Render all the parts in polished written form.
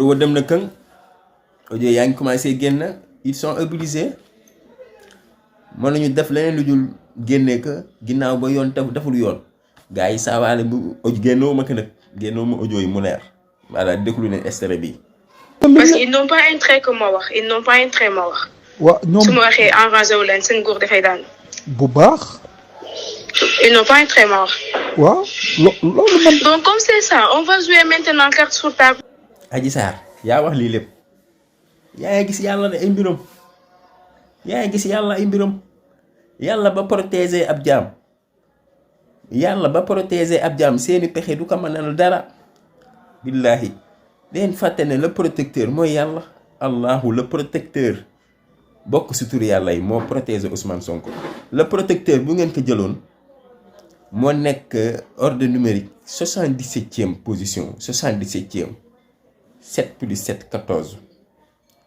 war dem na këng audio yaa ngi commencé génn ils sont obligés mën nañu def leneen lu dul génnee que ginnaaw ba yoon deful yoon gars yi saawaale bu génnoo ma ko nag génnoo ma audio yi mu leer voilà déglu leen extrait bi. parce qu'ils n'ont pas un trait comme ma wax ils n'ont pas un trait ma wax. waaw ñoom su ma waxee enragé wu leen seen góor dafay daan. bu baax. ils n'ont pas un trait ma wax. waaw loolu man. donc comme c'est ça on va jouer maintenant carte sur table. Adji Sarr yaa wax lii lépp yaa ngi gis yàlla ne ay mbiram yaa ngi gis yàlla ay mbiram yàlla ba protéger ab jaam yàlla ba protéger ab jaam seeni pexe du ko mënal dara billaahi leen fàtte ne le protecteur mooy yàlla allahu le protecteur bokk si tur yàlla yi moo protéger Ousmane Sonko le protecteur bu ngeen ko jëloon moo nekk ordre numérique 77e position 77e 7 plus 7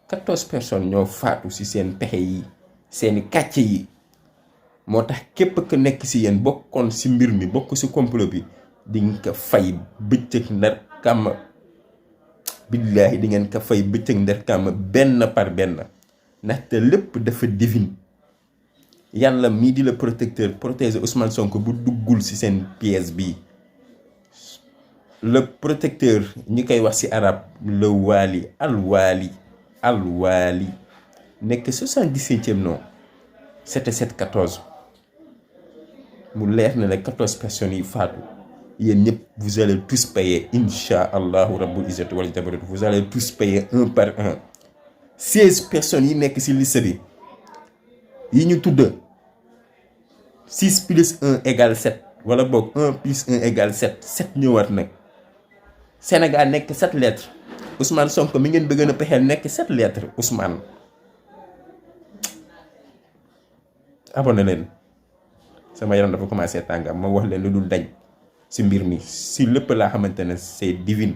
14 personnes ñoo faatu ci seen pexe yi seeni kàcce yi moo tax képp ku nekk ci yéen bokkoon ci mbir mi bokk ci complot bi di nga ko fay bëccëg ndar kàmm billaahi di ngeen ko fay bëccëg ndar kàmm benn par benn ndaxte lépp dafa divine yàlla mii di la protecteur protéger Ousmane Sonko bu duggul ci seen pièce bi le protecteur ñi koy wax ci arab le waali alwaali nekk 77e nom c'était 7-14 mu leer na la 14 personnes yi faatu yéen ñëpp vous allez tous payer insha allahu rabbul izzati wal jabarut vous allez tous payer un par un 16 personnes yi nekk ci liste bi yi ñu tudd 6 plus 1 égale 7 wala boog 1 plus 1 égale 7 7 ñëwaat nag Sénégal nekk 7 lettres Ousmane Sonko mi ngeen bëgg na pexeel nekk 7 lettres Ousmane abonné leen sama yaram dafa commencé tàngam ma wax leen lu dul dañ ci mbir mi ci lépp laa xamante ne c'est divine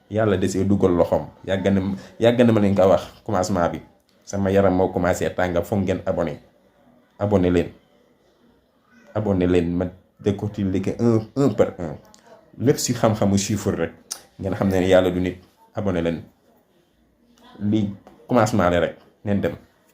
yàlla desee dugal loxoom yàgg na ma leen ko wax commencement bi sama yaram moo commencé tàngam foog ngeen abonné leen ma décortiquer un par un lépp ci xam-xamu chiffre rek ngeen xam ne yàlla du nit abonné leen lii commencement la rek neen dem